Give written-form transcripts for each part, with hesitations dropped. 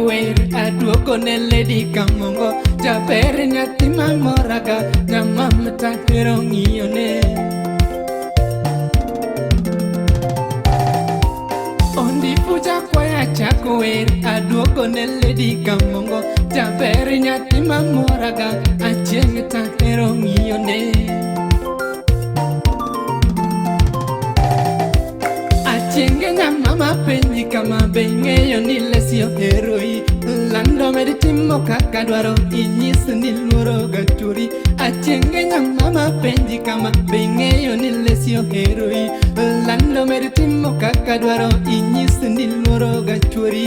wer aduogo ne Lady Kamongo. Jaber nyathi mamoraga, nyamam tahero ng'iyone. Ondifu jakwaya chako wer aduogo ne Lady Kamongo. Jaber nyathi mamoraga, achieng' tahero ng'iyone. Achienge nyamama penji kama be ing'eyo ni Lesi oheroi. Lando med timo kaka dwaro inyis ni luoro ga chwori. Achienge nyamama penji kama be ing'eyo ni Lesi oheroi. Lando med timo kaka dwaro inyis ni luoro ga chwori.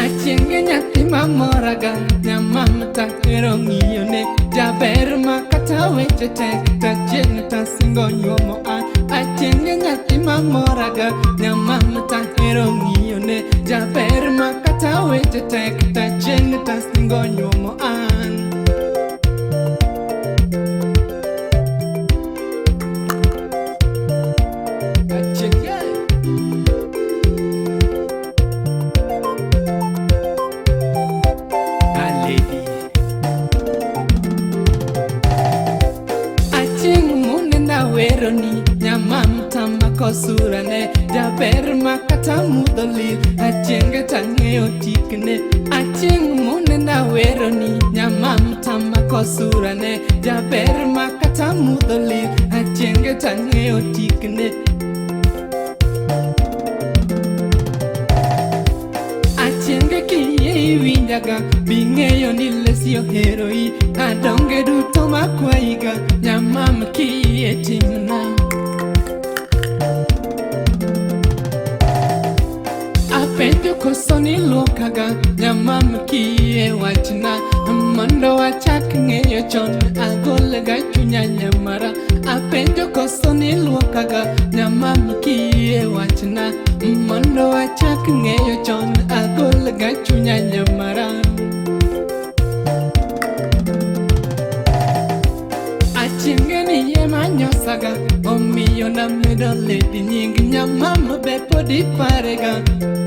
Achienge nyathi mamoraga, nyamam tahero ng'iyone. Jaber ma kata weche tek tachieng' tasingo nyuomo an. Achienge nyathi mamoraga, nyamam tahero ng'iyone. Jaber ma kata weche tek tachieng' tasingo nyuomo an. Achienge. A lady. Achieng' munenda weroni, nyamam tamako surane. Jaber ma kata mudho lil, achienge tang'eyo tikne. Achieng' munenda weroni, nyamam tamako surane. Jaber ma kata mudho lil, achienge tang'eyo tikne. Achienge kiyie iwinjaga, bing'eyo ni Lesi oheroi. Adonge duto makwayiga, nyamam kiyie timna. Apenjo koso ni luokaga, nyamam kiyie wachna. Mondo wachak ng'eyo chon, agolga chunya nyamara. Apenjo koso ni luokaga, nyamam kiyie wachna. Mondo wachak ng'eyo chon, agolga chunya nyamara. Achienge ni ema nyosaga, omiyo namedo Lady nying. Nyamam be pod iparega,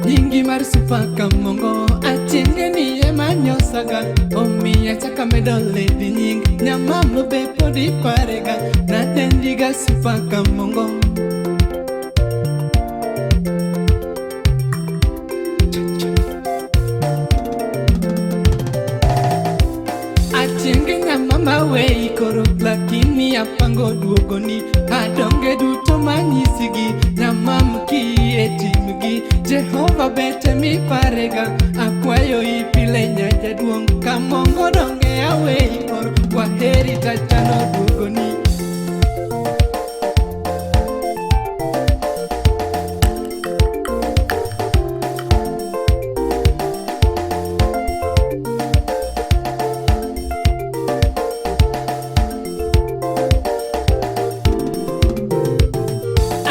nyingi mar Super Kamongo. Achienge ni ema nyosaga, omiyo achako amedo Lady nying. Nyamam be pod iparega, nadendiga Super Kamongo. Achienge nyamama weyi koro, lakini apango duogoni. Adonge duto manyisigi, nyamam kiyie timgi. Jehova bete miparega, akwayo ipile nyajaduong'. Kamongo donge aweyi koro, kwaheri tachano duogoni.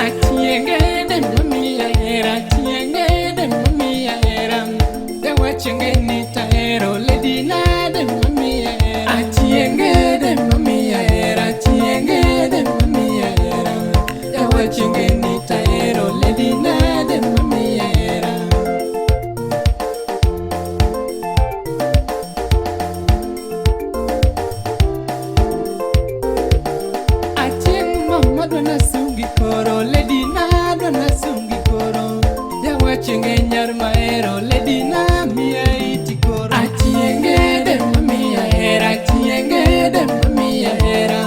Achienge de mamiya hera, achienge de mamiya hera. Jawachienge ni tahero, Lady na de mamiya hera. Achienge de mamiya hera, achienge de mamiya hera. Jawachienge ni tahero, Lady na de mamiya hera. Achieng' mama dwana sungi koro, Lady na dwana sungi koro. Jawachienge nyar mahero, Lady na miya iti koro. Achienge de mamiya hera, achienge de mamiya hera.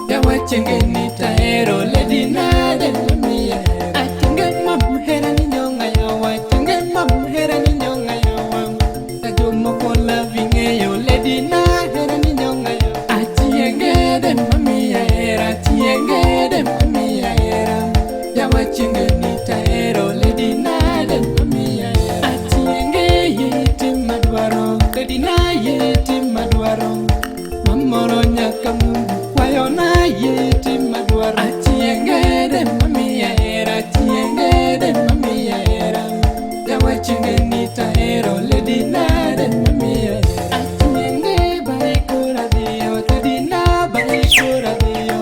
Jawachienge ni tahero, Lady na de mamiya hera. Achienge mam hera ni nyonga yawa, achienge mam hera ni nyonga yawa. Tajomoko love ing'eyo, Lady na hera ni nyonga yawa. Achienge de mamiya hera, achienge de mamiya hera. Jawachienge ni tahero, Lady na de mamiya hera. Achienge yie tim madwaro, Lady na yie tim madwaro. Mamoro nyaka Mungu kwayo na yie tim madwaro. Achienge de mamiya hera, achienge de mamiya hera. Jawachienge ni tahero, Lady na de mamiya hera. Achienge bai kora dhiyo, Lady na bai kora dhiyo.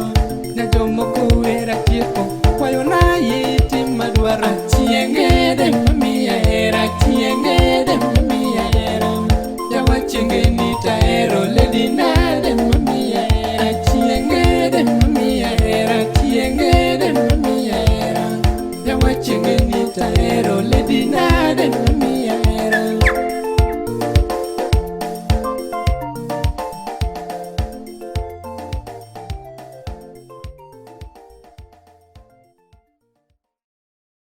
Yawa chienge ni tahero, lady na denda.